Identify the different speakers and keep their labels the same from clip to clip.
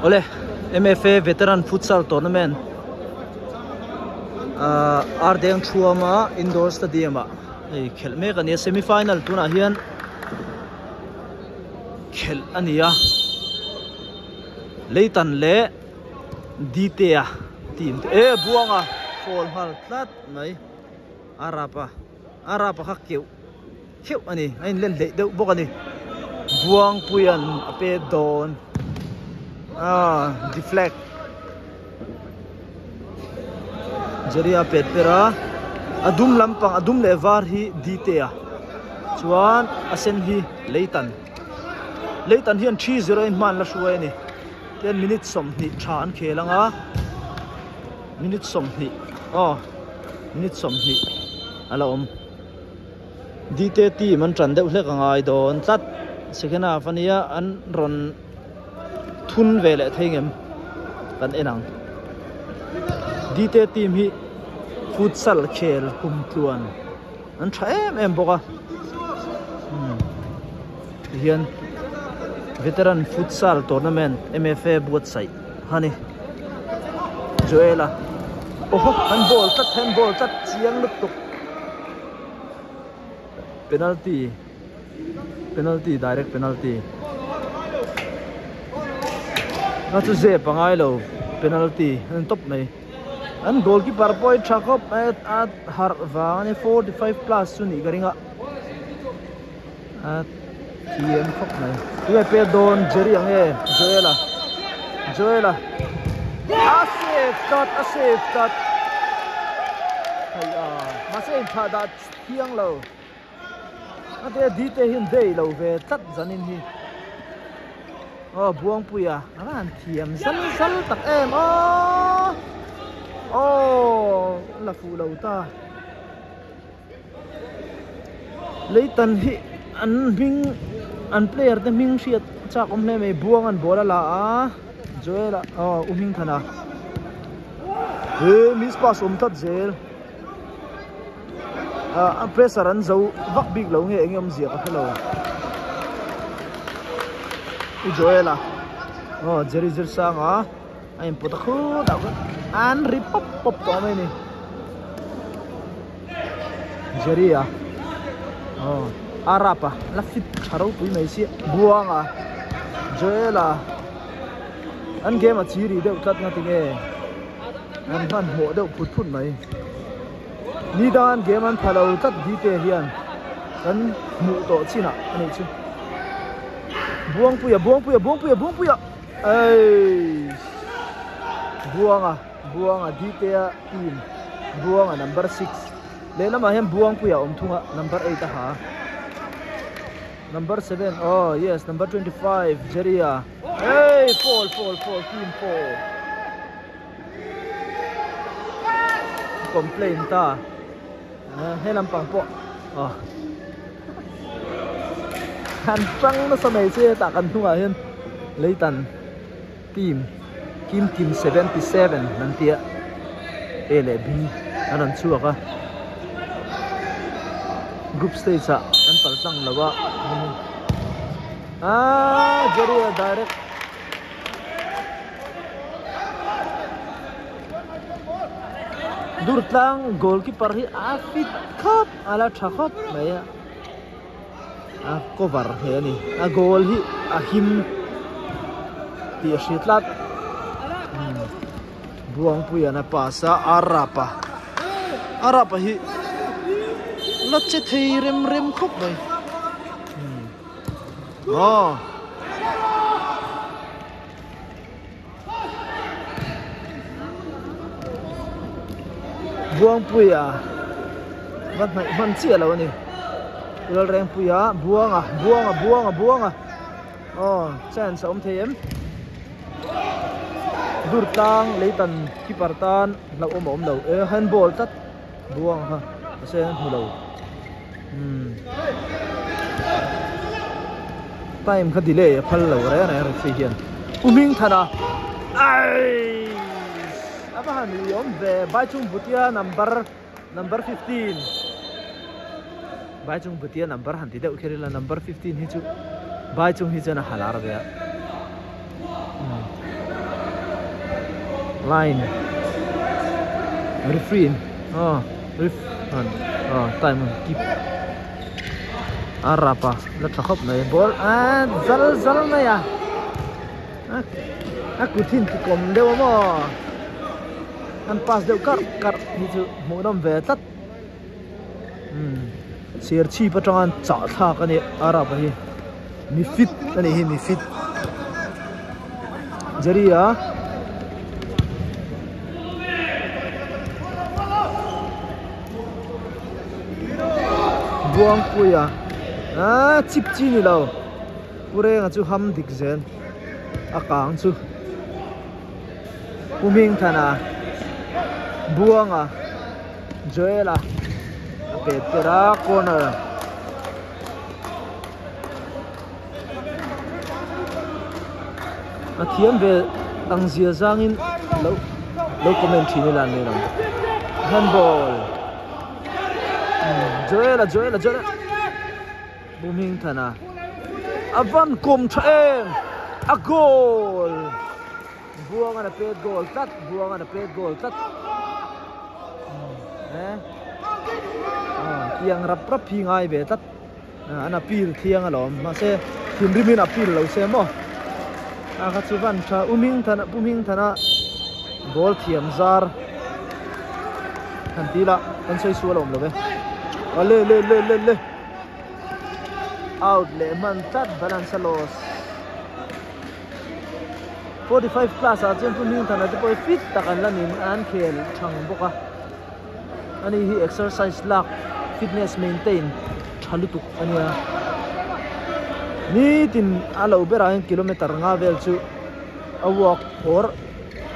Speaker 1: Awle MFA Veteran Futsal Tournament ahh Ardeng Thuama Indoor Stadium ah hei khelh mek a ni a semi final tunah hian khelh a ni a Leitan leh Dtea team te eh Buanga foul nghal tlat mai a rap a a rap a kha keuh kheuh a ni a inlen hleih deuh bawk a ni Buangpuia'n a pet dawn ah deflect Jerry a pet ber a a dum lampang a dum leh var hi Dtea chuan a sen hi Leitan Leitan hian 3-0 in hman la hruai a ni ten minute 20 tha an khel anga minute 20 aw minute 20 a la awm. Dite team an tan deuh hlek a ngai dawn tlat second half ania an rawn thun ve leh thei ngem kan en ang Dite team hi futsal khel kum tluan an tha em em bawk a umm tihian veteran futsal tournament M_F_A buatsaih a ni Joel-a awhaw an ball tlat handball tlat chiang lutuk. Penalty penalty direct penalty a chu zep a ngai lo penalty a ni tawp mai an goalkeeper pawh hi tha khawp mai a harh vang a ni 45 plus chu nih ka ring a a thiam khawp mai tunge pek dawn Jerry ang nge Joel a Joel a a save tlat a save tlat hei a mahse inthlah dah thiang lo a te dite hian dei lo ve tlat zanin hi aw Buangpuia a han thiam zal zal tak em aw aw la fuh lo ta. Leitan hi an hming an player te hming hriat chak awm hle mai Buang an ball a la a Joel a aw U Hmingthana he miss pass awm tlat zel ah a pressure an zo vak bik lo nge eng awmzia ka hrelo U Joel a aw Jerry Zirsanga a input a khutah khuan an ri pawp pawp tawh mai a ni. Jerry a aw Arab a la fit tha ropui mai sia Buang a Joel a an game a chi rih deuh tlat nga tinge an hmanhmawh deuh phut phut mai ni dang an game an pha lo tlat dite hian kan hmuh tawh chinah a nih chu Buangpuia Buangpuia Buangpuia Buangpuia eiss Buanga Buanga Dtea team Buanga number 6 lehlamah hian Buangpuia awm thung a number 8 a ha number 7 oh yes number 25 Jeria hey foul foul foul team foul complain ta he lampang pawh oh han tang nasa mai che tah kan hnungah hian leitan team Kim Kim 77 an tia A leh B an rawn chhuak a group stage ah an pal tlang lo a ah Jerry a direct Durtlang goalkeeper hi a fit khawp a la tha khawp mai a a cover hle a ni a goal hi a him tih a hria tlat Buangpuia'n a pass a Arab a Arab a hi la che thei rem rem khawp mai aw. Buangpuia va hnaih hman chiah lo a ni Lalrengpuia Buanga Buanga Buanga Buanga aw chance a awm thei em dur tlang leitan keeper tan hlauhawm a awm lo e handball tlat Buanga kha mahse an hmu lo umm time kha delay a phal lo reng reng referee hian U Hmingthana aiiss a va han ui awm ve Baichung Bhutia number number 15 Baichung Bhutia number han ti deuh kher ila number 15 hi chu Baichung hi chuan a halar ve a umm. Line referee in aw ref an aw time an keep a rap a la tha khawp mai ball a zal zal mai a a kut hi an ti kawm deuh a maw an pass deuh karh karh hi chu hmuh nawm ve tlat umm ser chhip atanga an chah thlak a ni a rap a hi mi fit a nih hi mi fit Jerry a Buangpuia aaa chip chi ni lo Pu Renga chu ham dik zel a kang chu Pu Hmingthana Buanga Joel-a a pet per a corner A thiam ve ang zia zangin lo lo comment thin ila an nei lo handball Joel-a Joel-a Joel-a Pu Hmingthana a van kawm tha em a goal Buangan a pet goal tlat Buangan a pet goal tlat eh tiang rap rap hi ngai ve tlat. An appeal thiang alawm mahse thinrimin appeal lo se maw a kha chu van tha u hming thana pu hming thana ball thiam zar han ti la kan sawi sual a awm lo ve a le le le le le out leh hman tlat balance a loss 45 plus ah chuan pu hming thana te pawh hi fit tak an la nin an khel thang bawk a. Ani hi exercise lak fitness maintain tha lutuk a nia nitin a lo berah hian kilometer nga vel chu a walk or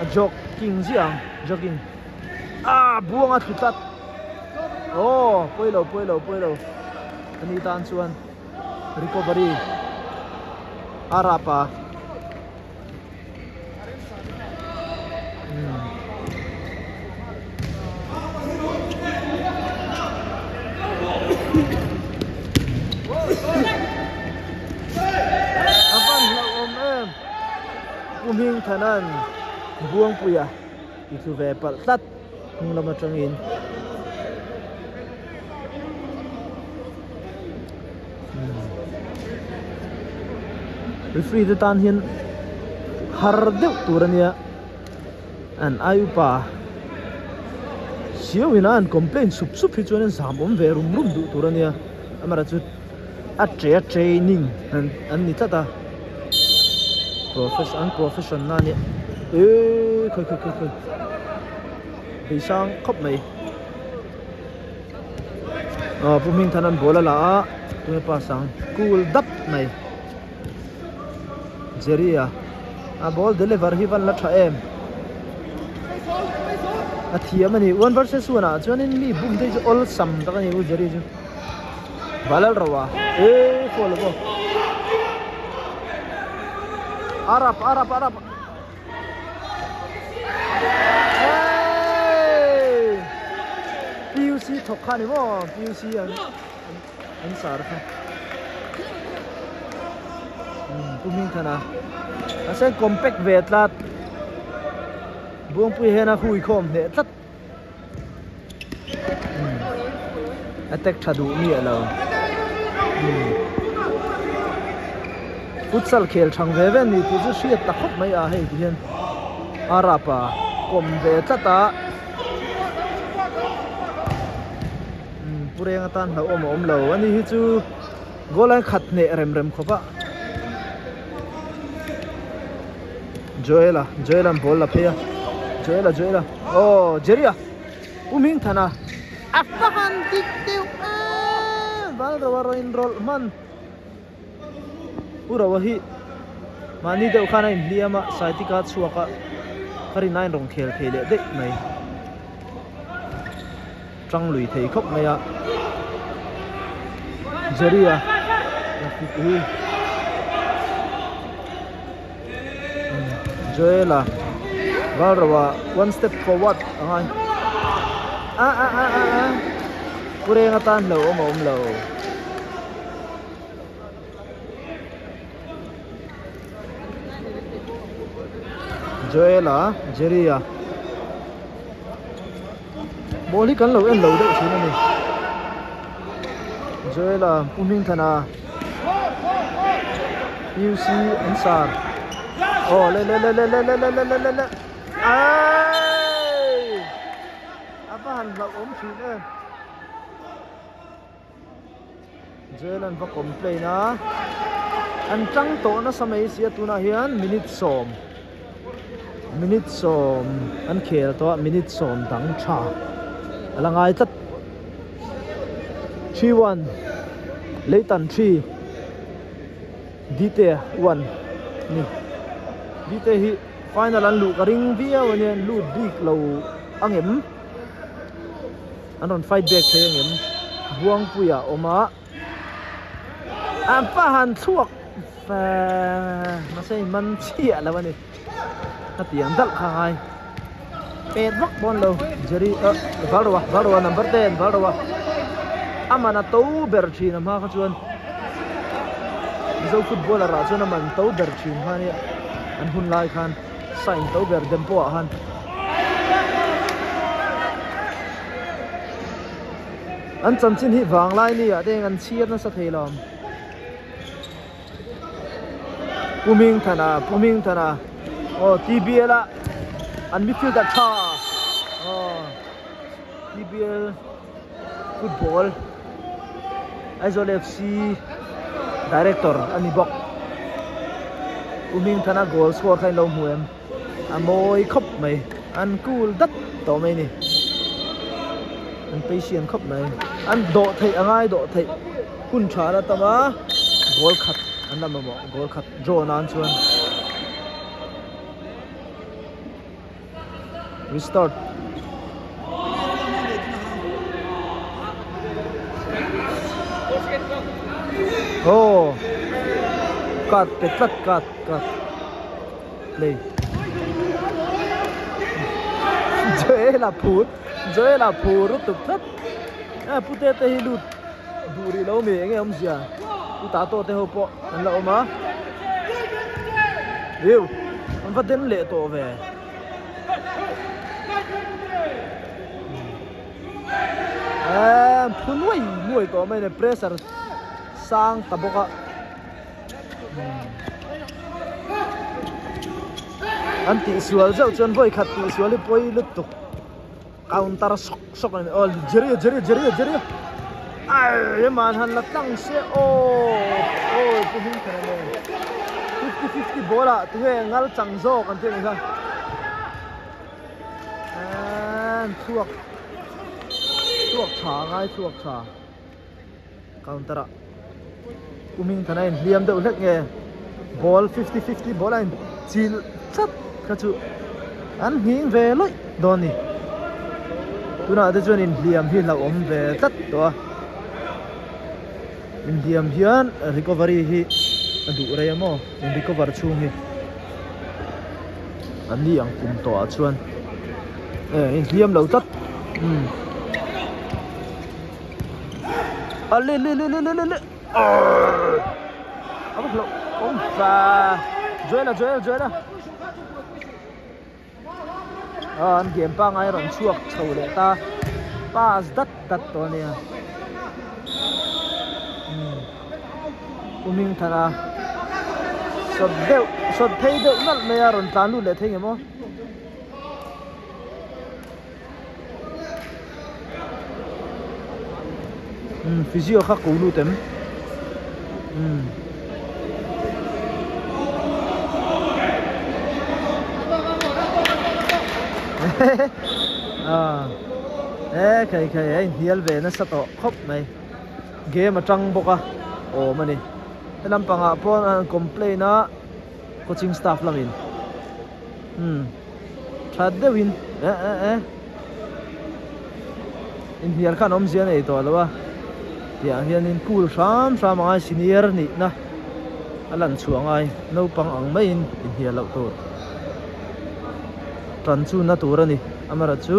Speaker 1: a jogging ziah ang jogging ah buang a thlu tlat aw pawi lo pawi lo pawi lo ani tan chuan recovery a rap a. A van hlauhawm em Pu Hmingthana'n Buangpuia ti thlu ve palh tlat hnung lam atangin. Referee te tan hian har deuh tur a nia an ai upa siau ina an complain sup sup hi chuan an zam awm ve rum rum duh tur a nia amaherawhchu chu a che a training an ni tlat a profession an profession na a nia eee khawi khawi khawi khawi beisang khawp mai. Aw Pu Hmingthana'n ball a la a tunge pass ang cool dap mai Jerry a a ball deliver hi van la tha em a thiam a ni one versus one ah chuanin mi bum te hi chu awlsam tak a ni u Jerry chu Valal ro a eee foul a bawk Arab Arab Arab. PUC thawk kha ni maw PUC an an sar kha Pu Hmingthana a sen compact ve tlat Buangpui hian a hui khawm hneh tlat Attack tha duh miah lo. Futsal khel thang ve ve ni tih chu hriat ta khawp mai a hei ti hian a rap a kawm ve tlat a. Pu Renga tan hlauhawm a awm lo ani hi chu goal a khat hneh rem rem khawp a. Joel-a Joel-a'n ball la phei a Joel-a Joel-a aw Jerry-a Pu Hmingthana a fahan dik deuh em Valroa rawn inrawlh hman Pu Roa hi mahni deuh khan a inhliam a Saitika chhuak a ka rin a inrawn khel thei leh daih mai tang lui thei khawp mai a Jerry-a hi Joel-a Valroa one step forward a ngai a a a a a Pu Renga tan hlo awm a awm lo. Joel-a Jerry-a. Ball hi kan lo en lo deuh thin a ni. Joela Pu Hmingthana UC an sar. Aw le le le le le le le le le le Ai! A va han hlauhawm thin em. Jail an va complain a an tang tawh nasa mai sia tunah hian minute sawm minute sawm an khel tawh a minute sawm dang tha a la ngai tlat 3-1 Leitan 3 Dite 1 ni Dite hi final an luh ka ring viau ania an lut bik lo angem. An rawn fight back thei angem? Buangpuia a awm a, an pa han chhuak mahse in man chiah lo a ni. A tiang dalh kha ngai pet vak pawn lo Jerry ah Valroa Valroa number 10 Valroa a man a to ber thin a hma kha chuan Mizo footballer ah chuan a man to ber thin kha nia an hun lai khan. Sign to ber dem pawh ah khan an chanchin hi vanglai ni ah te hian an chhiar nasa thei lo Pu Hmingthana Pu Hmingthana aw T_B_L a an midfielder tha aw T_B_L football Aizawl F_C director a ni bawk Pu Hmingthana goal score kha in lo hmu em a mawi khawp mai an cool dat tawh mai a ni an patient khawp mai an dawh theih a ngai dawh theih hun tha la tam a goal khat an la mamawh goal khat draw nan chuan. Restart. Oh. Cut pe tlat cut cut. Play. Joela phur. Joela phur tuk tlat. Eh pute te hi lut duh rih lo mi enge awmzia. U ta to te ho pawh an la awm a. Riu an va den leh tawh ve. Eee phu nuai nuai tawh mai a ni pressure sang ta bawk a. An tihsual zeuh chuan vawi khat tihsual hi pawi lutuk. Counter sawk sawk a ni aw Jerry Jerry Jerry Jerry ai man han la tlang se aw aw pu hming kher ane 50 50 ball ah tunge ngal chang zawk an tih a ni kha an thluak thluak tha ngai thluak tha counter ah pu hming thana in hliam deuh hlek nge ball 50 50 ball a in chil tlat kha chu an nghing ve lawih dawn ni tunah te chuan inhliam hi hlauhawm ve tlat tawh a inhliam hian recovery hi a duh rei a maw in recover chhung hi an ni ang kum tawh ah chuan e inhliam lo tlat umm. A le le le le le le le A va hlauh awm va Joel a Joel Joel a A an game pangai rawn chhuak chho leh ta pass dat dat tawh a nia U Hmingthana sawt deuh sawt phei deuh nalh mai a rawn tlan lut leh thei nge maw. Umm physio kha ko lut em umm ah e khai khai a inhnial ve nasa tawh khawp mai game atang bawk a awm a ni he lampangah pawh an complain a coaching staff lamin umm. Tha deuhin eh eh eh inhnial khan awmzia nei tawh lo a tiah hianin cool hram hram angai senior nihna a lan chhuah angai naupang ang maiin inhnial loh tur tan chu na tur a ni amaherawh chu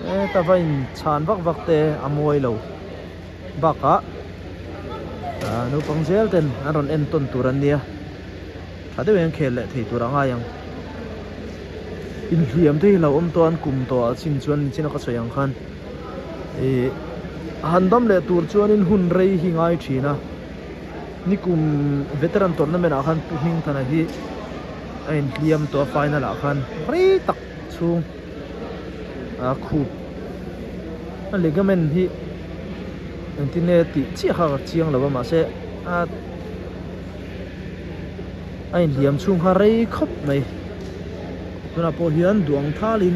Speaker 1: heta va inchhan vak vak te a mawi lo bakah ah naupang zel ten an rawn entawn tur an nia. Tha deuhin an khel leh thei tur a ngai ang. Inhliam te hi lo awm tawh a an kum tawh ah chin chuan nichin a ka sawi ang khan ih han dam leh tur chuanin hun rei hi ngai thin a nikum veteran tournament ah khan Pu Hmingthana hi a inhliam tawh a final ah khan rei tak chhung a khup a ligament hi engtin nge tih chiah kha ka chiang lo a mahse a a inhliam chhung kha rei khawp mai tunah pawh hian duang thalin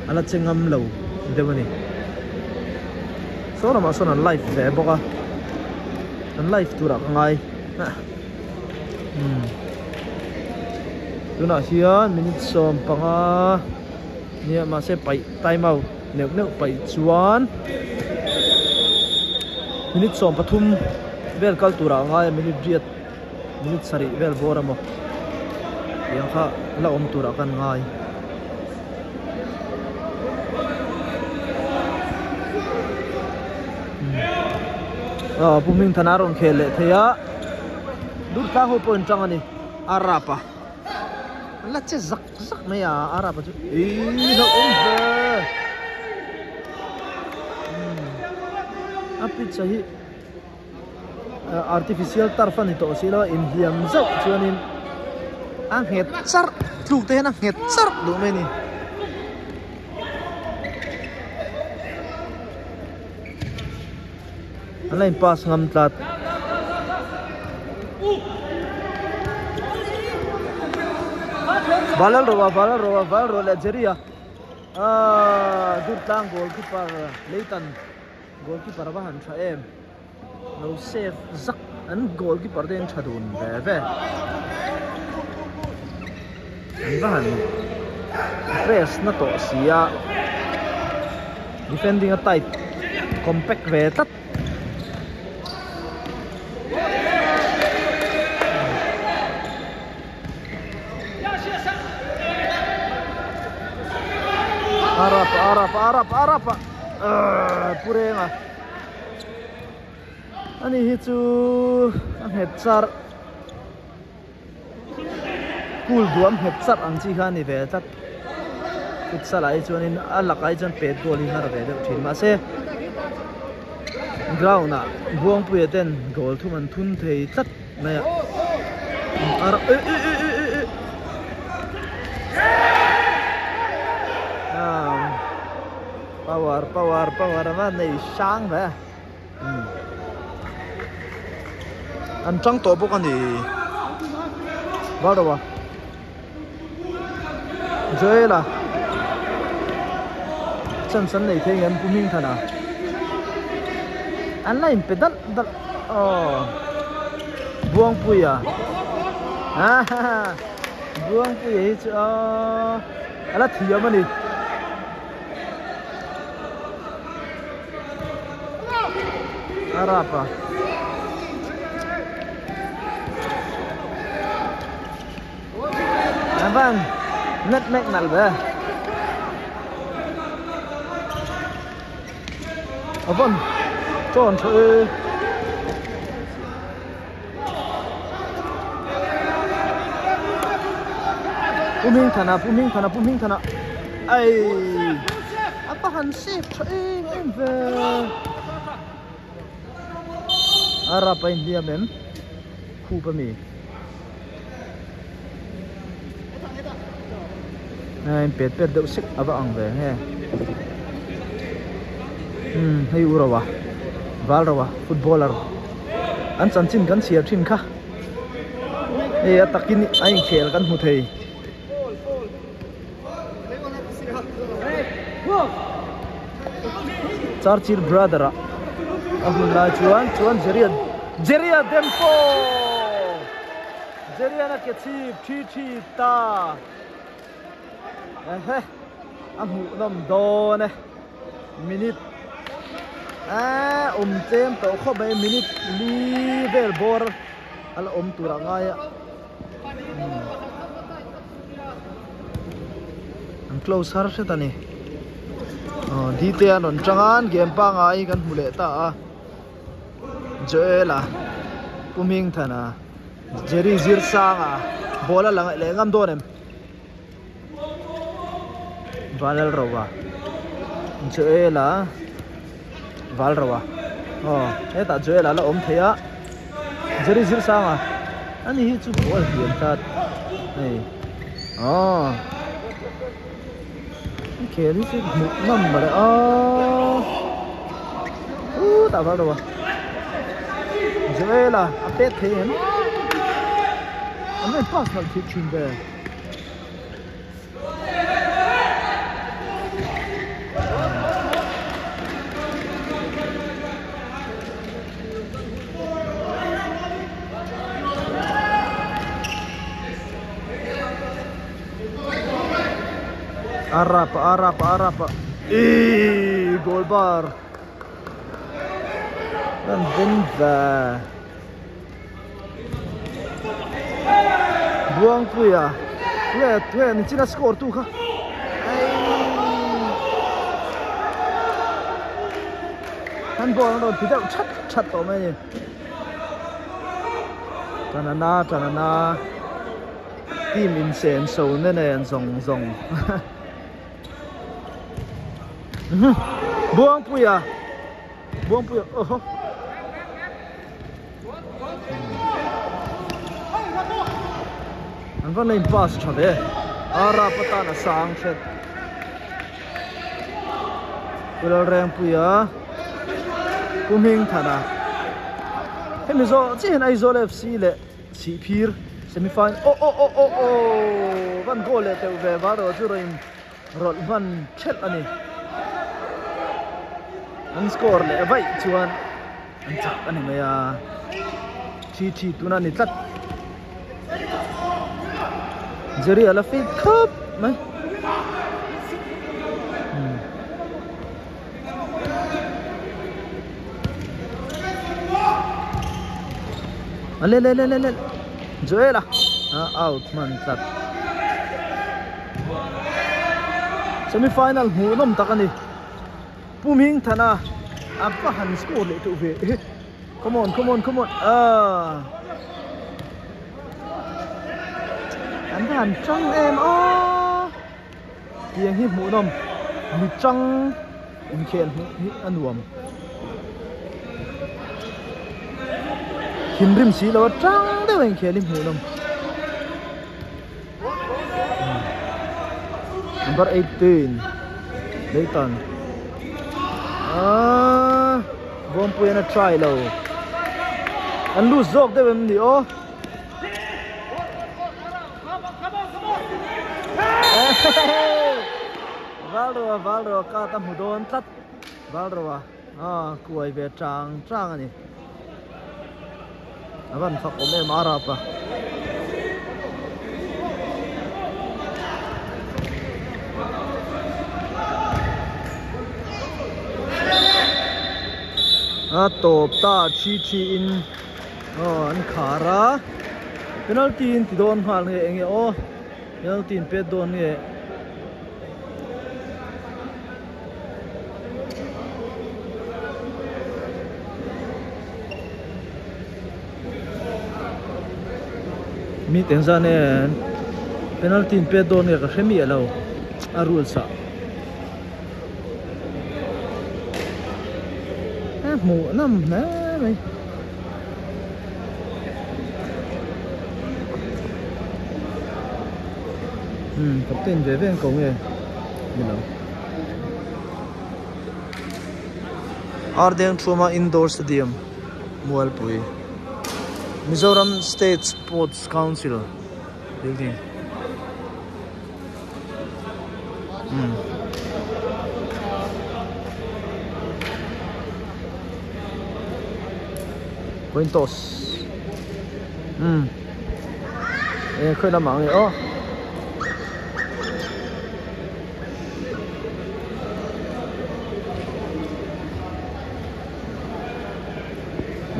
Speaker 1: a la che ngam lo deuh a ni saw lamah sawn an live ve bawk a an live turah ka ngai umm tunah hian minute 15 nia mahse paih time out neuh neuh paih chuan minute 13 vel kal turah a ngai a minute riat minute sarih vel bawr emaw tiang kha la awm turah kan ngai. Aw Pu Hmingthana a rawn khel leh thei a Durtlang ho pawh in tang a ni a rap a la che zak zak mai a a rap a chu ih hlauhawm ve a pitch a hi artificial turf a ni tawh si lo a inhliam zauh chuanin a nghet charh tluk te hian a nghet charh duh mai a ni. An la in pass ngam tlat. Valal roa valal roa valal roa leh Jerry a ah Durtlang goalkeeper Leitan goalkeeper a va han tha em lo save zak an goalkeeper te an tha dun ve ve an va han press na tawh si a defending a tight compact ve tlat. Arap arap arap arap ah pu renga ani hi chu a nghet char pool duam nghet char ang chi kha a ni ve tlat futsal ah hi chuanin a lakah hi chuan pet goal hi har ve deuh thin mahse ground ah Buangpuia ten goal thum an thun thei tlat mai a ar eh eh eh eh eh eh power power power a va nei hrang ve an tang tawh bawk a ni Valroa Joel-a chance an nei thei ang em Pu Hmingthana an la inpe dalh dalh aw Buangpuia Buangpuia hi chu aw a la thiam a ni. A rap a. A van net mek nal ve. A van chawn tha e. Pu Hmingthana, Pu Hmingthana, Pu Hmingthana. Ai. A pa han save tha em em ve. A rap a inhliam em? Khup a mi. A in pet pet deuh sek a va ang ve nge. Hmm, hei u Roa. Val Roa, footballer. An chanchin kan chhiar thin kha. Hei a takin a inkhel kan hmu thei. Churchill brother ah a hun lai chuan chuan Jerry a Jerry a Dempo Jerry an a ke chhip thi thi ta ehe a hmuh nawm dawn e minute eee awm tlem tawh khawp mai minute li vel bawr a la awm tur a ngai a. An close har hret a ni aw dite an rawn tang a an game pangai kan hmu leh ta a Joel-a Pu Hmingthana Jerry Zirsanga ball a la leh ngam dawn em? Vanlalroa Joel-a Valroa aw hetah Joel-a la awm thei a Jerry Zirsanga ani hi chu ball hliam tlat hei aw an khel hi chu hmuh ngam mawle aw chutah Valroa Joel-a a pet thei em an rawn pass nalh thei thin ve. A rap a rap a rap a ihh goal bar an vin ve. Buangpuia nge nge nichina score tu kha handball an rawn ti deuh that that tawh mai a ni Tanana Tanana team insen so na nen zawng zawng Buangpuia Buangpuia aw haw. An va la in pass tha ve Arab atan a sang hret Pulalrengpuia Pu Hmingthana hemi zawh chiah hian Aizawl FC leh Sihphir semi final aw aw aw aw aw van goal leh teuh ve var erawh chu rawn in rawlh hman thelh a ni an score leh vaih chuan. An chak a ni mai a, thi thi tuna a ni tlat. Jerry a la fit khawp mai. A le le le le le Joel a out hman tlat. Semi final hmuh nawm tak a ni. Pu Hmingthana a va han score leh teuh ve ehe come on come on come on ah an va han tang em aw tiang hi hmuh nawm mi tang inkhel hmuh hi a nuam thinrim si lo a tang deuh a inkhel hi hmuh nawm Number 18 Leitan Ah Bawmpui an a try lo An lose zawk deuh em ni aw Valroa Valroa card a hmu dawn tlat Valroa ah kuai ve chang chang a ni. A van fak awm em a rap a. A tawp ta thi thi in aw an khar a penalty in ti dawn nghal nge enge aw penalty in pet dawn nge. Mi teng zan e penalty in pet dawn nge ka hre miah lo a rules ah e hmuh nawm hle mai. Umm captain ve ve an ko nge ni lo. Ardeng Thuma Indoor Stadium Mualpui Mizoram State Sports Council building umm. Coin toss umm e khawi lamah nge aw.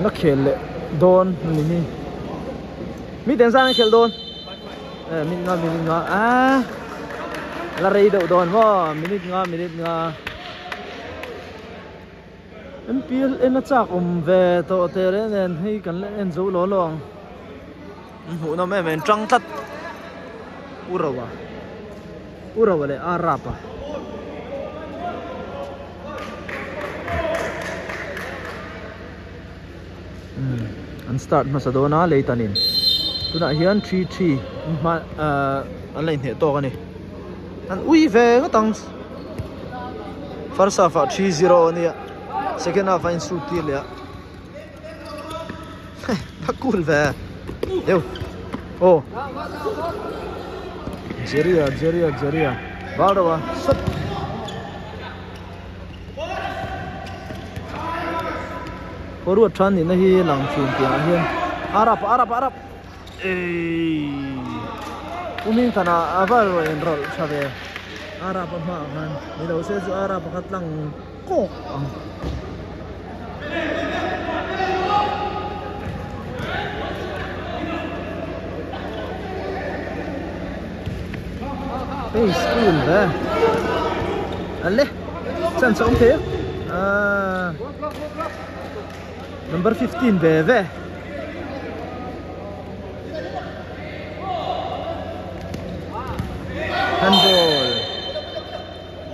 Speaker 1: Na khel leh dawn a ni hi mi ten zan an khelh dawn e minute nga minute nga ah la rei deuh dawn maw minute nga minute nga M_P_L en a chak awm ve tawh teh reng nen hei kan la en zo lo lo ang. Hmuh nawm em em tang tlat U Roa U Roa leh A Rap a. Umm an start hmasa dawn a Leitan in tunah hian 3-3 hma ahh an la inhneh tawk a ni an ui ve ngawt ang first half ah 3-0 a nia second half ah insut tir leh a hei a cool ve deuh aw Jerry a Jerry a Jerry a bal reuh a sawt. Forward tha nihna hi lang thin piahah hian Arab Arab Arab eii kumin khanah a va rawn inrawlh tha ve Arab a hmaah khan ni lo se chu Arab a kha tlang kawk ang. Hei school ve ale chance a awm thei a ahh number 15 ve ve handball.